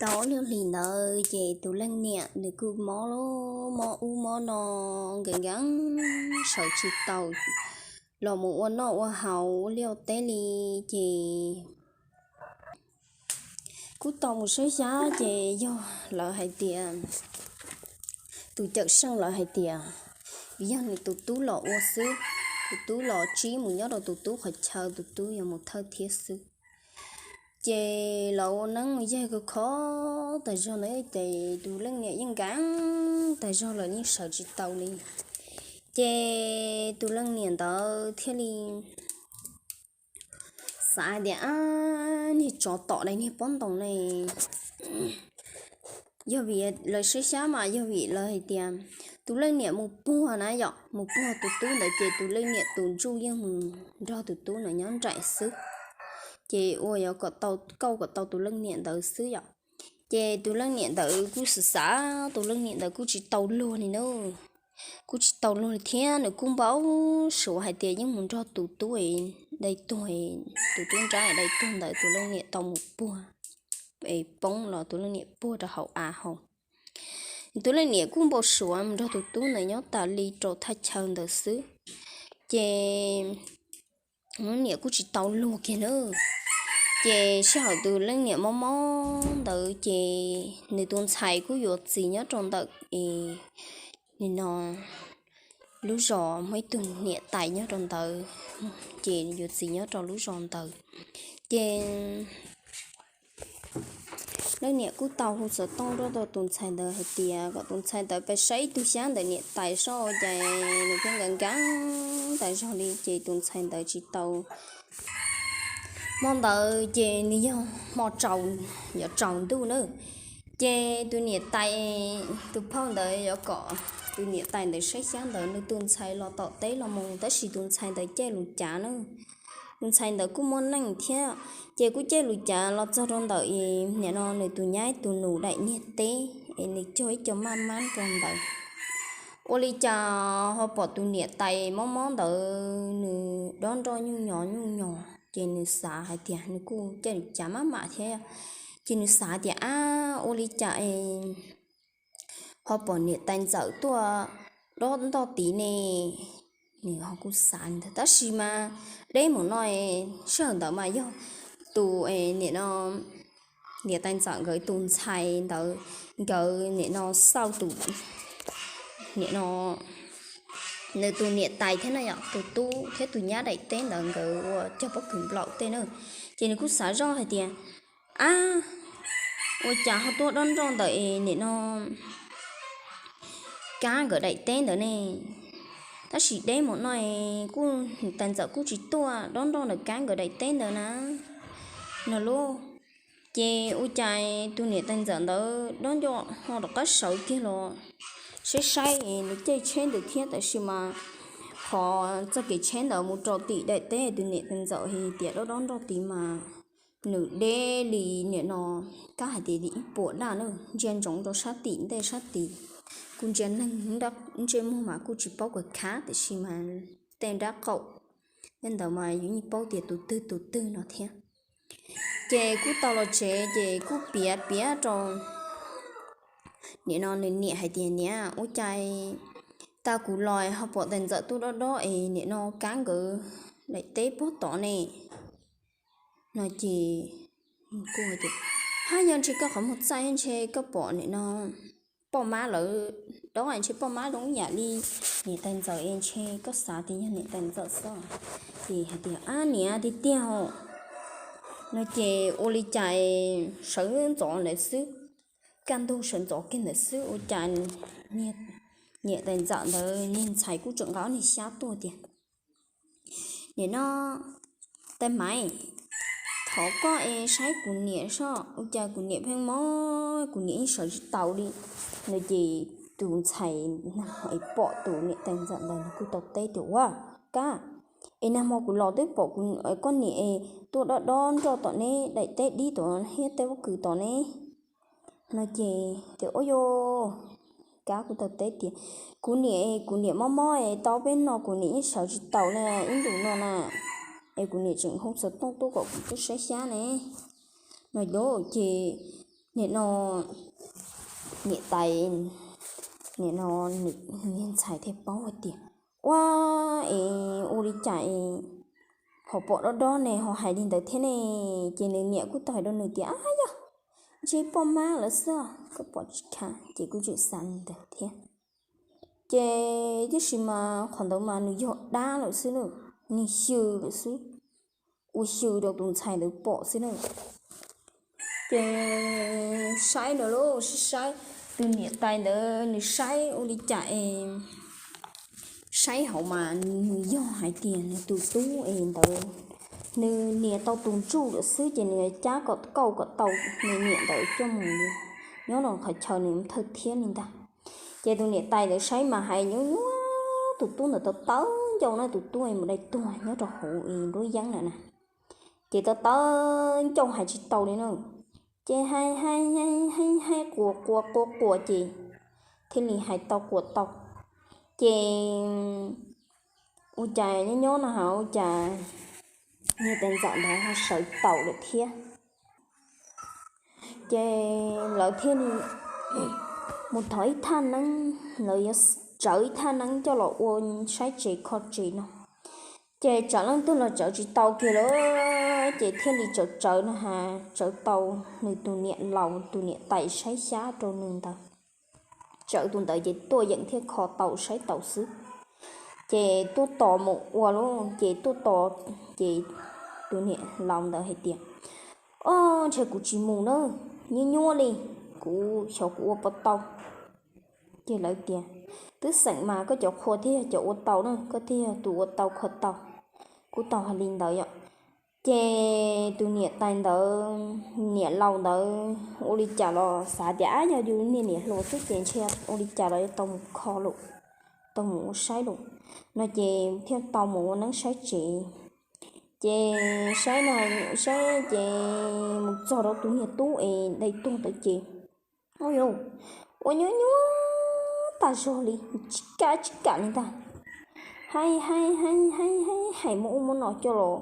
tau ob lub hlis ntawd ces tus leej niam nws kuj mob, mob ub mob no, nkees nkees sawv tsis taus, los mus ua noj ua haus ua liaj ua teb li. Ces kuj tau mus saib xyab ces yog lawv hais tias, tus cawm seej lawv hais tias yog nws tus tub los ua xwb, tus tub los tsib mus nyob rau tus tub qhov chaw, tus tub yuav mus thawj thiab xwb. Ces lawv ua neeb mus yaig kho kho tas zog na, ces tus leej niam yeej nkees tas zog lawm yeej sawv tsis tau li. Ces tus leej niam ntawd thiaj li xav tias, ab, niag tsov tom daim niag pob ntoos ne, yog vim lawv saib xyab mas yog vim lawv hais tias tus leej niam mus puag na yom, mus puag tus tub ntawd ces tus leej niam tus ntsuj yeej mus nrog tus tub ntawd nyob nraim xwb, ces ua yuav kom tau, kauj kom tau tus leej niam ntawd xwb yom. Ces tus leej niam ntawd kuj xav xav, tus leej niam ntawd kuj tsis tau luag li na, kuj tsis tau luag li thiab nws kuj npau suav hais tias yeej mus nrog tus tub dai tuag, tus tub nrab dai tuag ntawd tus leej niam tau mus puag, es poob los tus leej niam puag rau hauv av hauv. Tus leej niam kuj npau suav mus nrog tus tub ntawd nyob tas li rau thaj chaw ntawd xwb, ces leej niam kuj tsis tau luag kiag na. Ces sij hawm tus leej niam mob mob ntawd ces nws tus ntxhais kuj yuav txiv nyob rau ntawm, es, nim no lub zos muaj ib tug niam tais nyob rau ntawd, ces yuav txiv nyob rau lub zos ntawd. Ces leej niam kuj tau hu xov tooj rau tus ntxhais ntawd hais tias kom tus ntxhais ntawd pab saib ib tug xyab ntawm niam tais soj, ces nws kuj nkees nkees tas zog li ces tus ntxhais ntawd tsis tau. Hmo ntawd ces nws yog hmo tsaus, yuav tsaus ntuj na, ces tus niam tais, tus phauj ntawd yuav kom tus niam tais ntawd saib xyab ntawd nws tus ntxhais los tom teb los mus, tab sis tus ntxhais ntawd caij lus cav na, tus ntxhais ntawd kuj muaj neej thiab, ces kuj caij lus cav los txog rau ntawm, nim no nws tus nyab tus nus daim niag teb, es nws cog ib co maj mab rau ntawd. Ua li cas ho pom tus niam tais mob mob ntawd nws dob nroj nyuj nyos nyuj nyos, ces nws xav hais tias, nws kuj caij lus cav maj mam thiab, ces nws xav tias, ab, ua li cas es ho pom niam tais ntxawm tuaj dob nroj tid ne? Nws ho kuj xav ntawd tab sis mas deb mus no, sij hawm ntawd mas yog tus, nim no niam tais ntxawm nkawd tus ntxhais ntawd, nkawd nim no xauj tus, nim no nws tus niam tais thiab na yom, tus tub thiab tus nyab daim teb ntawd nkawd ua cog pob kws nplaum tej na. Ces nws kuj xav zoj hais tias, ab, ua cas ho tuaj dob nroj ntawm, es, nim no kab nkawd daim teb ntawd ne? Tab sis deb mus no, kuj niam tais ntxawm kuj tsis tuaj dob nroj ntawm kab nkawd daim teb ntawd na, no lauj. Ces ua cas tus niam tais ntxawm ntawd dob nroj ho rov qab sawv kiag los saib saib nws caij tsheb ntawd thiab, tab sis mas qhov txoj kev tsheb ntawd mus rau tim daim teb, tus niam tais ntxawm hais tias dob dob nroj tid mas nws deb li nim no, kab hais tias li ib puas daj na, ntsia ntsoov rau sab tim ntej sab tid, kuj ntsia neeg ntsej muag mas kuj tsis paub khav khav, tab sis mas tej nrab qaum tej ntawd mas yus yeej paub tias tus twg tus twg no thiab. Ces kuj tau los tsev ces kuj piav piav rau nim no nws niam hais tias, niam, ua cas tag kuv los ho pom tais ntxawm tuaj dob dob es nim no kab nkawd daim teb puag tod ne? No ces kuj tias, hab, yog ntshe koj qhov muag txaij ntshe koj pom nim no poj mab lawv dob, ntshe poj mab zoo ib yam li niam tais ntxawm es ntshe koj xav tias yog niam tais ntxawm xwb. Ces hais tias, ab niam, tiag tiag os. No ces ua li cas sawv ntxov ntawd xwb, kaj ntug sawv ntxov kiag ntawd xwb ua cas niam tais ntxawm ntawd niag ntxhais kuj tseem nqa niag xyab tuaj tias, nim no tais maiv, thov koj es saib kuv niam soj, ua cas kuv niam pheej mob, kuv niam yeej sawv tsis taus li. No ces tus ntxhais pom tus niam tais ntxawm ntawd nws kuj tau teb tias, ua, kab, es nag hmo kuv los twb pom koj niam es tuaj dob dob nroj tom neb daim teb dib tom thiab tej pob kws tom ne? No ces tias, ua, yog, kab kuj tau teb tias, kuv niam, kuv niam mob mob es tau peb no kuv niam yeej sawv tsis taus li ib ntus no na, es kuv niam tseem hu xov tooj tuaj kom kuv tuaj saib xyab ne. No ces nim no niam tais, nim no nws niag ntxhais thiaj paub hais tias, ua, es ua li cas es ho pom dob dob ne ho hais li ntawd thiab ne? Ces nws niam kuj tau hais rau nws tias, a yog, ntshe poj mab lawv xwb, koj pom tsis kham. Ces kuj tseem xav li ntawd thiab. Ces tiam sis mas qhov ntawd mas nws yog dab lawm xwb na, nws xyw lawm xwb, ua xyw rau tus ntxhais ntawd pom xwb na. Ces saib ntawd lauj, saib, saib, tus niam tais ntawd nws saib ua li cas es saib hauv mas nws yog hais tias nws tus tub es ntawd, nws nias tau tus ntsuj lawm xwb ces nws cab kom kauj kom tau nws niam ntawd coj mus nyob rau qhov chaw nws thawj thiab li ntag. Ces tus niam tais ntawd saib mas hais nyuaj nyuaj, tus tub ntawd tau tawv ncauj na, tus tub es mus dai tuag nyob rau hauv nruab yeeb lawm na. Ces tau tawv ncauj hais tsis tau li na. Ces hais hais hais hais quas quas quas quas ces thiaj li hais tau quas tau. Ces ua cas nyob nyob no ha ua cas niag tais ntxawm ntawd ho sawv taus lawm thiab. Ces lawv thiaj li mus thov ib thaj neeb, lawv yuav tsawv ib thaj neeb coj los ua saib tsev kho tsev no. Ces tsawv leej twg los tsawv tsis tau kiag lawm, ces thiaj li tsawv tsawv no ha, tsawv tau nws tus niam laus tus niam tais saib xyab rau nws ntawd. Tsawv tus ntawd ces tuaj yeem thiaj kho tau saib tau xwb. Ces tuaj tos mus ua lauj, ces tuaj tos, ces tus niam laus ntawd hais tias, o, ntshe kuv tsis mus na, nyuaj nyuaj li, kuv xyov kuv ua puas tau. Ces lawv tias, twb xeem mas koj cov qhua thiaj yog cov ua tau na, koj thiaj yog tus ua tau kho tau. Kuj tau hais li ntawd yom. Ces tus niam tais ntawd, niam laus ntawd ua li cas los xav tias, ab, yog yus niag niam hluas xwb ces ntshe ua li cas los yuav tau mus kho lawm, tau mus ua saib lawm no ces thiaj tau mus ua neeb saib tsev. Ces saib no, saib ces mus txog rau tus niag tub es dai tuag ntawd ces, ua, ua nyuaj nyuaj tas zog li, tsis kam tsis kam li ntag. Hais hais hais hais hais hais muaj ub muaj no coj los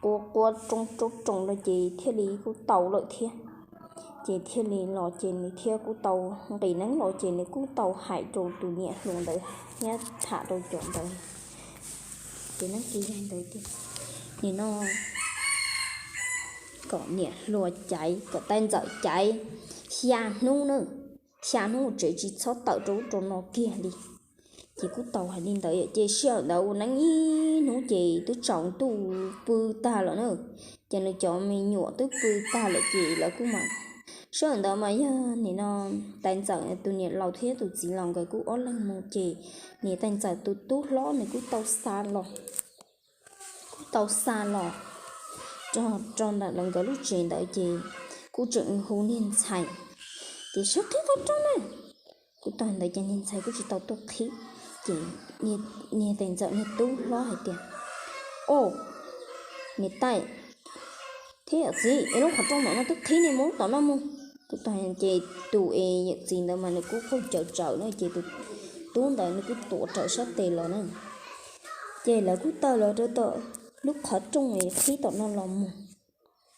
quas quas roos roos roos no ces thiaj li kuj tau lawm thiab. Ces thiaj li los ces nws thiaj kuj tau nqis neeb los ces nws kuj tau hais rau tus niam hluas ntawd thiab tham rau cov ntawd, ces neeb txiv yaig ntawd tias, nim no kom niam hluas caiv, kom tais ntxawm caiv xya hnub na, xya hnub tsev tsis txhob tawm rau ub rau no kiag li. Ces kuj tau hais li ntawd ces sij hawm ntawd ua neeb ib hnub ces twb tsaus ntuj pw tag lawm na. Ces nws cov me nyuam twb pw tag lawm ces lawv kuj mam, sij hawm ntawd mas yog nim no tais ntxawm tus niam laus thiab tus txiv laus nkawd kuj ob leeg mus ces niam tais ntxawm tus tub hlob nws kuj tau xa los, kuj tau xa los rau ntawm nkawd lub tsev ntawd ces kuj tseem hu niag ntxhais tias sawv qhib qhov rooj na. Kuj tau ntawd ces niag ntxhais kuj tsis tau tuaj qhib. Ces niag tais ntxawm niag tub hlob hais tias, o, niam tais thiab yawm txiv, es lub qhov rooj tom no twb qhib ne, mus tom no mus. Kuj tau ces tus es yawm txiv ntawd mas nws kuj qaug cawv tsawv na ces tus tub ntawd nws kuj tuav rawv sab tes los na. Ces lawv kuj tawm los rau tom lub qhov rooj es qhib tom no los mus.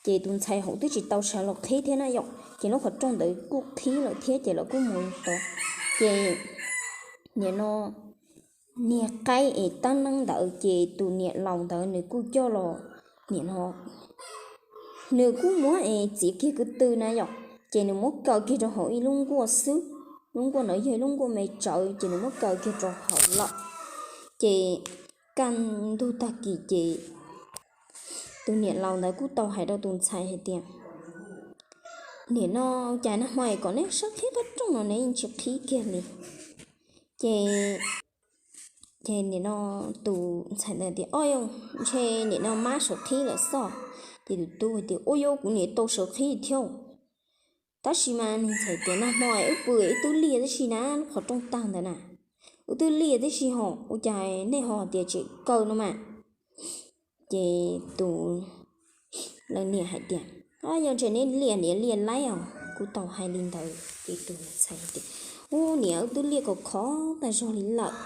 Ces tus ntxhais hauv twb tsis tau sawv los qhib thiab na yom, ces lub qhov rooj ntawd kuj qhib lawm thiab ces lawv kuj mus tod. Ces nim no niag qaib es tab neeb ntawd ces tus niam laus ntawd nws kuj coj los, nim no nws kuj muab es txiav kiag ko tw na yom, ces nws muab kaw kiag rau hauv ib lub nkuaj xwb. Lub nkuaj ntawd yog ib lub nkuaj me tsawv ces nws muab kaw kiag rau hauv lawm. Ces kaj ntug tag kis ces tus niam laus ntawd kuj tau hais rau tus ntxhais hais tias, nim no cas nag hmo es kom neb sawv qhib qhov rooj no neb yeej tsis qhib kiag li. Ces, ces nim no tus ntxhais ntawd tias, o, ntshe nim no mab sawv qhib lawm xwb. Ces tus tub hais tias, ua, yog kuv niam tau sawv qhib thiab. Tab sis mas nws ntxhais tias, nag hmo wb pw wb twb liaj tib si na, lub qhov rooj tag ntawd na, wb twb liaj tib si ho ua cas nej ho tias tseem kaw no mas. Ces tus, lawv niam hais tias, o, yog ntshe neb liaj niam liaj laib os. Kuj tau hais li ntawd ces tus ntxhais tias, u, niam, wb twb liaj kom khov tag zog li lawm.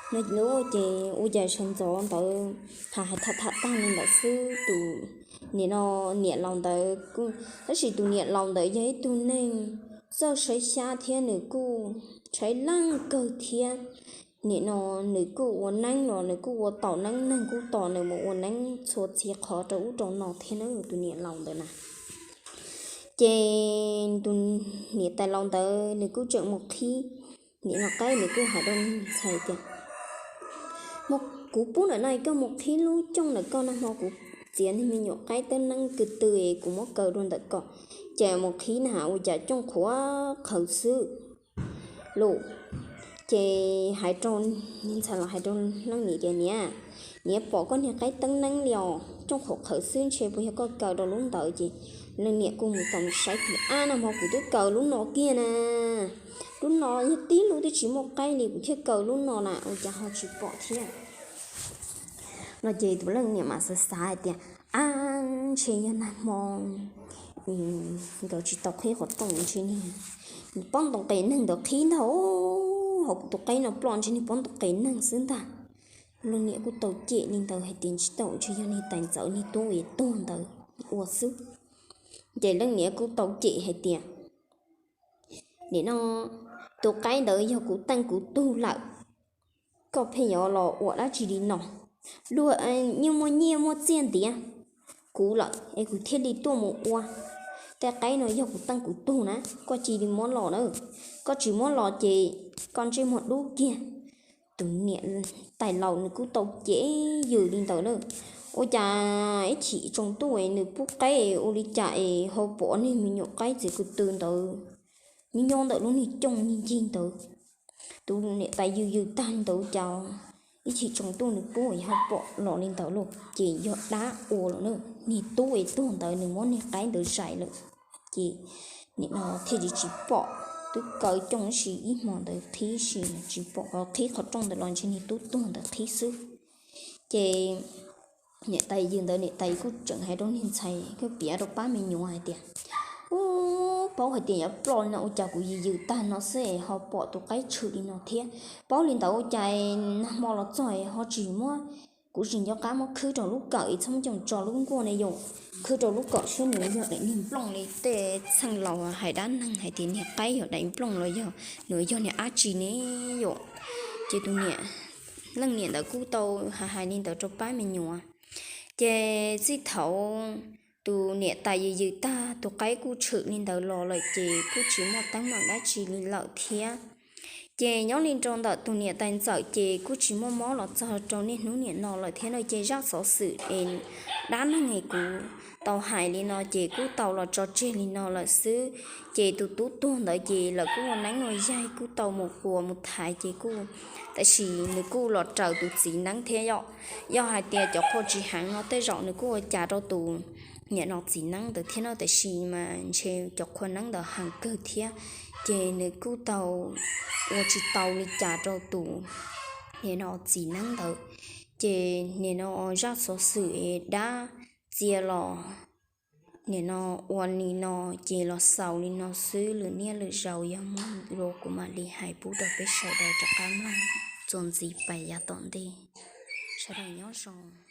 Ces ua cas sawv ntxov ntawd hais hais tham tham tag li ntawd xwb, tus niam no, niam laus ntawd, tab sis tus niam laus ntawd yog ib tug neeg txawj saib xyab thiab nws kuj saib leej kawg thiab. Nim no nws kuj ua neeb los nws kuj ua taus neeb, neeg kuj tos nws mus ua neeb txhua txhia qhov rau ub rau no thiab na, tus niam laus ntawd na. Ces tus niam tais laus ntawd nws kuj tseem mus qhib, nim no qaib nws kuj hais rau ntxhais tias, kuv pub ntawm no koj mus qhib lub cooj ntawm koj, nag hmo kuv txiav niag me nyuam qaib teeb neeb kwv tw kuv muab kaw rau ntawm koj. Ces mus qhib na ua cas cooj qhuav qhawv xwb lus. Ces hais rau, niag ntxhais los hais rau leej niam tias, niam, niam pom koj niag qaib teeb neeb li os, cooj qhuav qhawv xwb, ntshe puas yog koj kaw rau lub ntawd. Ces leej niam kuj mus txog mus saib tias, ab, nag hmo kuv twb kaw lub no kiag na, lub no yog tib lub twb tsis muaj qaib li, kuv thiaj kaw lub no na, ua cas ho tsis pom thiab no. Ces tus leej niam mas xav xav hais tias, ab, ntshe yog nag hmo nkawd tsis tau qhib qhov rooj, ntshe niag pob ntoo qes neeg ntawd qhib ntag, ho kuv tus qaib no ploj ntshe niag pob ntoo qes neeg xwb ntag. Leej niam kuj tau cem li ntawd hais tias, tsis tau, ntshe yog niag tais ntxawm niag tub uas tuag ntawd ua xwb. Ces leej niam kuj tau cem hais tias, nim no tus qaib ntawd yog kuv teej kuv tug lawm, koj pheej yuav los ua dab tsi li no? Luag yeej muaj nyiaj muaj txiaj ntiav kuv lawm es kuv thiaj li tuaj mus ua. Tej qaib no yog kuv teej kuv tug na, koj cia li muab los na, koj tsis muab los ces koj ntsej muag dub kiag. Tus niam tais laus nws kuj tau cem yws li ntawd na. Ua cas ib chim tsaus ntuj es nws pub qaib ua li cas es ho pom niag me nyuam qaib txiav kwv tw ntawd nyob ntawm lub niag cooj niag ncig ntawd. Tus niam tais yws yws tag ntawd cas ib chim tsaus ntuj nws pub es ho pom los li ntawd lauj, ces yog dab ua lawm na. Niag tub es tuag ntawd nws muab niag qaib ntawd zais lawm, ces nim no thiaj li tsis pom, twb kaw cooj ib si ib hmo ntawd qhib si tsis pom, qhib qhov rooj ntawd los ntshe niag tub tuag ntawd qhib xwb. Ces niam tais yws ntawd niam tais kuj tseem hais rau niag ntxhais koj piav rau pab me nyuam hais tias, u, paub hais tias yuav ploj li no ua cas kuv yws yws tag no xwb es ho pom tus qaib tshwm li no thiab. Paub li ntawd ua cas nag hmo los txog es ho tsis muab, kuv tsis nco qab muab khwb rau lub kawm es txhob muab coj tso lub nkuaj ne yom. Khwb rau lub kawm seb nws yog daim niag nplooj li tej txheej laus hais dab neeg hais tias niag qaib yog daim nplooj los yog nws yog niag dab tsi ne yom. Ces tus niam, leej niam ntawd kuj tau hais hais li ntawd rau pab me nyuam. Ces txij thaum tus niam tais yws yws tag tus qaib kuj tshwm li ntawd los lawm ces kuj tsis muaj teeb meem dab tsi li lawm thiab. Ces nyob li rau ntawm tus niam tais ntxawm ces kuj tsis muaj mob los txog rau niaj hnub niam no lawm thiab no. Ces zaj xov xwm es dab neeg es kuv tau hais li no ces kuj tau los tso tseg li no lawm xwb. Ces tus tub tuag ntawd ces lawv kuj ua neeb ua yaig kuj tau mus quas mus thaiv ces kuj, tab sis nws kuj los raws tus txiv neeb thiab yom. Yog hais tias cov qhua tsis heev no tej zaum nws kuj ua cas rau tus niam no txiv neeb ntawd thiab no, tab sis mas ntshe cov qhua neeb ntawd heev kawg thiab, ces nws kuj tau ua tsis tau li cas rau tus niam no txiv neeb ntawd. Ces nim no zaj xov xwm es dab txia los nim no ua li no ces los xaus li no xwb, lwm niaj lwm zaus yog muaj dua kuv mam li hais pub rau peb sawv daws rov qab mloog txuas ntxiv pais yav tom ntej. Sawv daws nyob zoo.